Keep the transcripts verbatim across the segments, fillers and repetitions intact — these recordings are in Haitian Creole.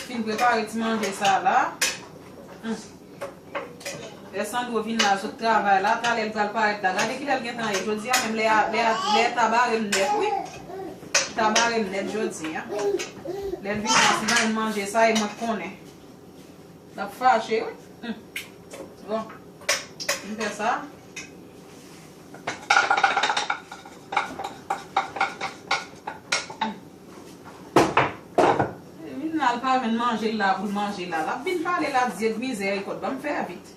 Fin prepare ti manje sa la. Hmm. Lè Sandro vin la, sot travay la, talè l pral parèt la. Gade kilè l gentan ye. Jodi a menm lè a, lè a, lè ta bare m nèt, wi. Ta bare m nèt jodi a. Lè l vin la, si bay manje sa, e mwen k konnen. L ap fache, wi. Hmm. Bon, m fè sa. Vin la, l pa jwenn manje l la pou l manje la. L ap vin pale la, Dye mizèrikòd, ban m fè vit.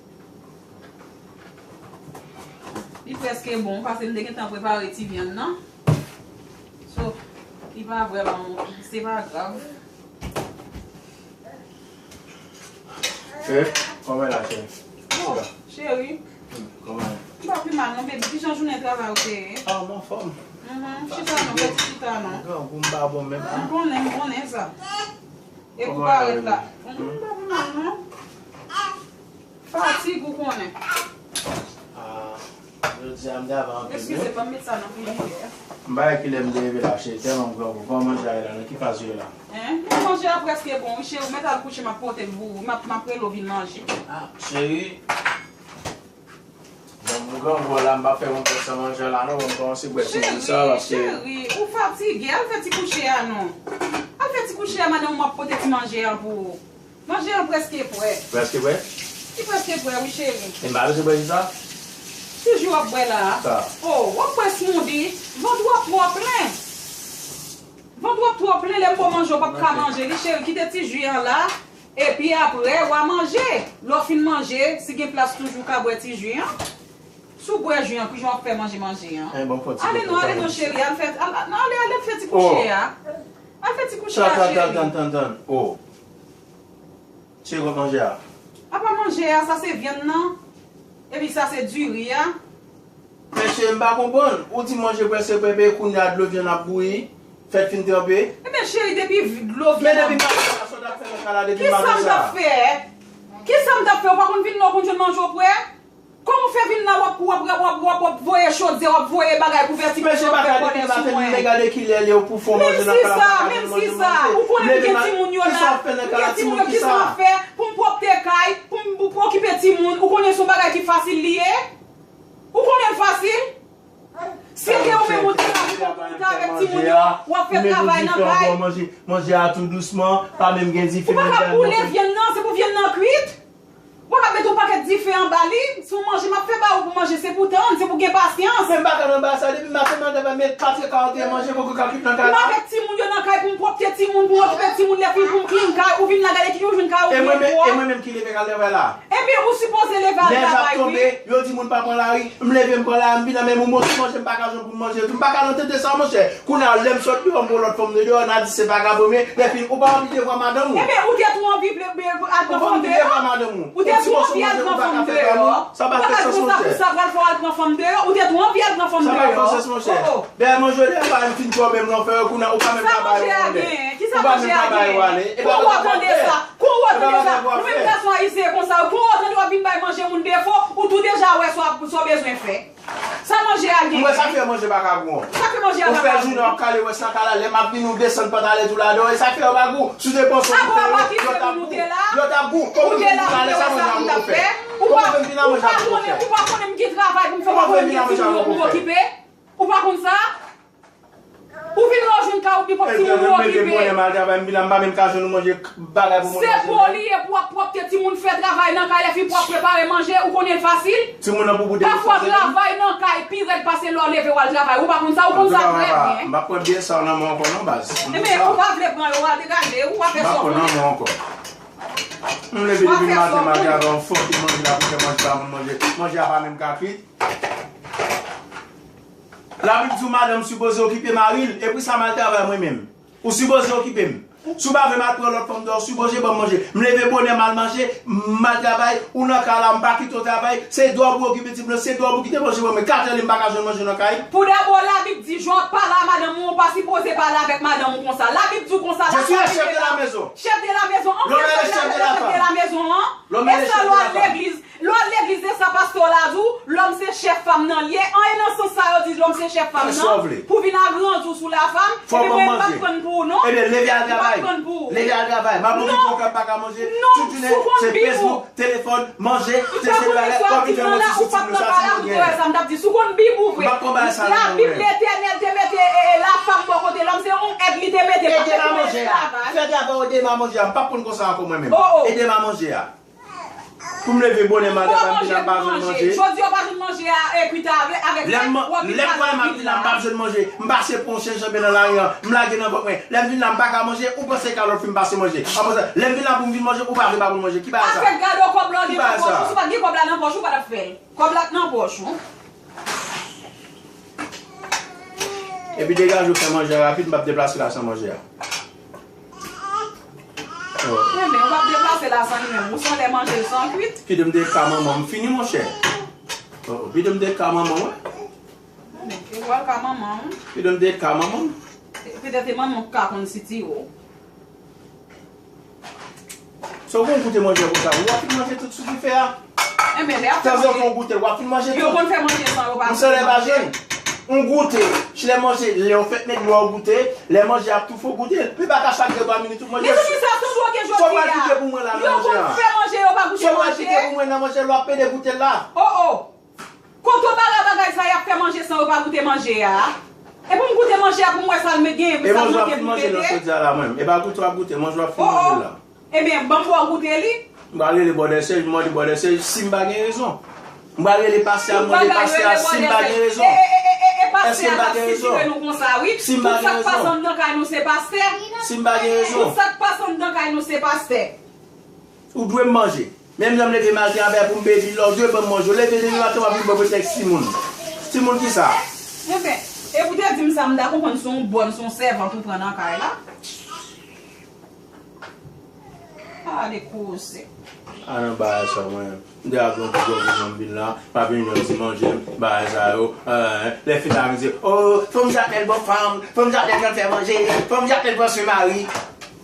Li prèske bon, paske m te gentan prepare ti vyann nan. So, li pa vrèman, se pa grav. Eh, kòman la, cheri? Oh, cheri. Hmm, kòman la? M pa pi mal non, baby. Kijan jounen travay ou te ye? Ah, m anfòm. Mhm, chita non, fè ti chita non. Grangou m pa bon menm. M konnen, m konnen sa. E pou parèt la. Mhm, m pa pi mal non. Fatig ou konnen. Ah, jodi a m travay anpil wi. Eskize, ban m met sa nan frijidè. M pa wè kilè m te leve la, cheri, tèlman m grangou. Kòman manje a ye la? Nan ki faz yo ye la? Hein? Manje a prèske bon wi, cheri. Ou mèt al kouche, m ap pote l pou ou. M ap, m ap rele w vin manje. Ah, cheri. Bon, m grangou la, m p ap fè yon pòs san manje la non, bon, m kòmanse bwè ti ji sa, paske cheri, ou fatige, al fè ti kouche a non. Al fè ti kouche a, madanm ou ap pote ti manje an pou ou. Manje an prèske prè. Prèske prè? Li prèske prè, wi, cheri. E m pa bezwen bwè ji sa? Ki ji w ap bwè la a? Sa. Oh, w ap bwè smoothie. Vant ou ap twò plen. Vant ou ap twò plen, lè m ba w manje, w p ap ka manje li, cheri. Kite ti ji an la. Epi apre, w a manje. Lè w fin manje, si gen plas toujou, w ka bwè ti ji an. Si w bwè ji an, kijan w ap fè manje manje an? Ale non, ale non, cheri. Al fè, al, al, non, ale, ale fè ti kouche a. Al fè ti kouche a, cheri. Tann, tann, tann, tann. Oh. Cheri, kot manje a? Apa manje a, sa se vyann nan. Epi sa se diri a. Men cheri, m pa konprann. Ou di manje prèske prè, epi kounye a dlo vyann ap bouyi, fèt fin tranpe. Ebyen cheri, depi dlo vyann ap bouyi. Men depi maten sa, sa w t ap fè nan kay la depi maten sa? Kisa m t ap fè? Kisa m t ap fè? Ou pa konn vin la, ou konn jwenn manje w prè? Kòman w fè vin la, w ap, w ap, w ap, w ap, w ap, w ap voye chodyè, w ap voye bagay, kouvèti pou w ap fè konnen sou mwen? Men cheri, pa gade kilè l ye, ou pou fè w manje nan kay la, ou pa ka jwenn manje w manje. Menm si sa, menm si sa, ou konnen m gen timoun yo la, m gen timoun yo, kisa m ap fè pou m pwòpte kay, pou m, pou m okipe timoun, ou konnen se yon bagay ki fasil li ye? Ou konnen l fasil? Si se te ou menm ou te la, ou konn kouche avèk timoun yo, w ap fè travay nan kay. Manje a tou dousman, pa menm gen dife. Ou pa ka boule vyann nan, se pou vyann nan kwit. Ou pa ka mete yon pakèt dife anba li. Si w manje, m ap fè ba ou pou manje, se pou tann, se pou gen pasyans. Men m pa ka nan ba sa, depi maten m ap travay, men kat è karannteyen manje poko ka kwit nan kay la. M avèk timoun yo nan kay pou m pwòpte timoun, pou m okipe timoun, lè fini pou m clean kay, ou vin la gade ki jan w jwenn kay ou byen pwòp. E mwen menm ki leve k al travay la. Ebyen, ou sipoze leve al travay, wi. Nèj ap tonbe, yo di moun pa pran lari, m leve m pran lari, m vin nan men moun, mwen sou manje m pa ka jwenn pou m manje tou. M pa ka nan tete sa, monchè. Kounye a, lè m sot deyò, m wè lòt fanm deyò, n a di se vagabon, men lè fini, ou pa anvi devwa madanm ou. Ebyen, ou te tou anvi vle, vle al pran fanm deyò? Ou pa anvi devwa madanm ou. Ou te tou anvi al pran fanm deyò? Sa pa fè sans, monchè. Pou sa, pou sa pral fè w al pran fanm deyò? Ou te tou anvi al pran fanm deyò? Sa pa fè sans, monchè. Oh, oh. Dèyè manje, dèyè pa yon fin twò menm nan fè yo, kounye a, ou pa menm ka bay yo anlè. Sa manje a gen? Kisa manje a gen? Ou pa menm ka bay yo anlè. E pa bagay pou w ap fè. Kou w tande sa? Nou menm gason ayisyen konsa, kou w tande w ap vin bay manje moun defo, ou tou deja wè sa w ap, sa w bezwen fè. Sa manje a gen? Mwen, sa fè manje pa ka gou. Sa fè manje a pa ka gou? Ou fè jounen w ap kale wès nan kay la, lè m ap vini ou desann pantalèt ou ladan, e sa fè yo pa gou. Si w te panse ou te fè yo, yo t ap gou. Yo t ap gou. Kòman ou vin kale sa manje a poko fè? Kòman ou vin vin la manje a poko fè? Ou pa konnen m gen travay pou m fè, ou pa konnen m gen timoun yo pou m okipe? Ou pa konn sa? Ou vin la, ou jwenn kay ou gen pwòp timoun ou okipe. Mete bonè m al travay, m vin la, m pa menm ka jwenn ou manje bagay pou mwen manje. Se pou li ye pou w ap pwòpte timoun, fè travay nan kay, lè fini pou w ap prepare manje, ou konnen l fasil. Timoun nan pou bout de. Pafwa travay nan kay pi rèd pase lè w leve w al travay. Ou pa konn sa, ou konn sa trè byen. M pa pran biyè sa nan men w ankò non, baz. Ebyen, ou pa vle pran yo, al degaje, ou pa fè sa w konnen. M leve depi maten, m al travay, yon fòk manje la pou fè manje ba moun manje. Manje a pa menm ka kwit. Labib di w madanm sipoze okipe mari l, e pou sa m al travay mwen menm. Ou sipoze okipe m. Si w pa vle m al pran lòt fanm deyò, ou sipoze ban m manje. M leve bonè, m al manje, m al travay, ou nan kay la, m pa kite w travay, se dwa w pou okipe timoun yo, se dwa w pou kite manje ban mwen. Katè li m pa ka jwenn manje nan kay. Pou dabò, Labib di, jan w ap pale a madanm ou, ou pa sipoze pale avèk madanm ou konsa. Labib di w konsa, la femme est chef de la maison. Chef de la maison. An kèl sòt Labib di chef de la maison an? E sa lè w al legliz, lè w al legliz, e sa pastè w la di w, lòm se chèf fanm nan l ye. An, e nan sans sa yo di Lòm se chèf fanm nan, pou vin agrandi w sou la fanm, ebyen mwen m p ap pran pou ou non. Ebyen leve al travay. Leve al travay. M ap okipe w kè m pa ka manje. Tout jounen se Facebook, telefòn, manje, se selilè, w ap vin fè manti sou timoun yo, sa timoun yo genyen. M p ap pran bagay sa nan men w. Labib Letènèl te mete la fanm bò kote lòm, se yon èd li te mete. Ede m a manje a. Fè travay w, ede m a manje a. M p ap konn konsa ankò mwen menm. Ede m a manje a. Pou m leve bonè maten, m pa vin la, m pa jwenn manje. Jodi a w pa jwenn manje a, e, kwit avè, avèk lè m, lè m wè m ap vin la, m pa jwenn manje. M pase pran yon chèz janbe nan lari an, m lage nan vant mwen. Lè m vin la, m pa ka manje, ou panse kalòt fin pase manje. An pasan, lè m vin la pou m vin manje, ou pa vle ba moun manje. Ki bagay sa? Avèk gade w kòb la w gen nan pòch ou, si w pa t gen kòb la nan pòch ou, w pa t ap fè l. Kòb la t nan pòch ou. Epi degaje w fè manje a rapid, m p ap deplase la san manje a. Oh. Enben, ou p ap deplase la san li menm. Ou se yon lè manje l san kwit. Kite m te ka manman m fini, monchè. Oh, oh, kite m te ka manman w. Enben, e w al ka manman w. Kite m te ka manman m. Petèt e manman w k ka konn sitiye w. Sa w konn goute manje konsa, w ap fin manje tout sou dife a. Enben, lè y ap fè manje, tanzantan w goute, w ap fin manje tout. Yo konn fè manje san yo pa goute. Yon sèl lè pa jwenn. Yon goute, si lè manje, lè w fèk met dlo a w goute, lè manje ap toufe w goute l. Men pa ka chak de twa minit ou manje. Mezanmi, sa tou dwoke jodi a. Sa w pral kite pou mwen la nan manje a? Yo konn fè manje, yo pa goute manje. Sa w pral kite pou mwen nan manje a, w ap pede goute l la. Oh, oh. Kote w bare bagay sa, y ap fè manje san yo pa goute manje a. E pou m goute manje a pou m wè sa l me gen, sa l manke pou m mete. E manje w ap fin manje nan chòdyè a la menm. E pa goute w ap goute, manje w ap fin manje la. Oh, oh. Ebyen, ban m ba w goute li. M pral rele bwòdè Sèj, m mande bwòdè Sèj si m pa gen rezon. M pral rele pastè a, m mande pastè a si m pa gen rezon. Èske m pa gen rezon? Si m pa gen rezon. Tout sa k pase anndan kay nou se pastè. Si m pa gen rezon. Tout sa k pase anndan kay nou se pastè. Ou dwe manje. Menm jan m leve maten an avè pou m peye bil la, ou dwe ban m manje. Ou leve demen maten w ap vin ban pretèks timoun. Timoun kisa? Enben, e pou te di m sa, m ta konprann se yon bòn, se yon sèvant ou pran nan kay la. Ale koze. A nan bagay sa mwen. M te ap yon ti jòg pou mwen m vin la. M ap vin jwenn ti manje m, bagay sa yo. Lè fini la vin di, oh, fanm Jakmèl bon fanm, fanm Jakmèl konn fè manje, fanm Jakmèl pran swen mari.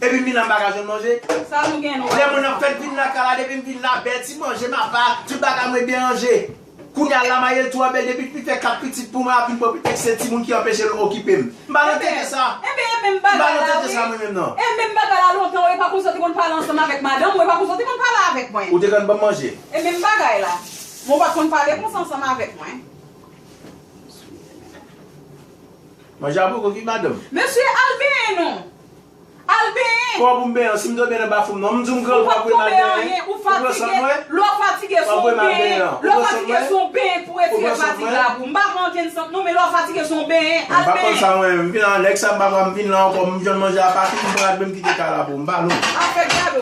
Epi m vin la m pa ka jwenn manje. Sa nou gen nou. Lè moun nan fèt vin lakay la, depi m vin la, bèl ti manje m ap ba, tout bagay mwen byen ranje. Kounye a la Mayel twò bèl, depi l fin fè kat pitit pou mwen, ap vin pran pretèks se timoun ki anpeche l okipe m. M pa nan tete sa. Enben, enben, m pa nan tete sa mwen menm non. E menm bagay la lontan, ou e pa konsa te konn pale ansanm avèk madanm ou, e pa konsa te konn pale avèk mwen. Ou te konn ban m manje. E menm bagay la. Men w pa t konn pale konsa ansanm avèk mwen. Manje a poko ki madanm. Mesye, al benyen non. Al benyen. Kòman pou m benyen? Si m dwe benyen nan bafou m non. M di w m granmoun, w ap wè m al benyen. Ou fatige, lè w fatige se yon benyen. Lè w fatige se yon benyen pou retire fatig la pou ou. M pa pran okenn sant non, men lè w fatige se yon benyen. Al benyen. M pa konn sa mwen. M vin la, nèg sa m pa pran, m vin la ankò, m jwenn manje a pa fini, m pral menm kite kay la pou ou. M pa lou. Afè gado.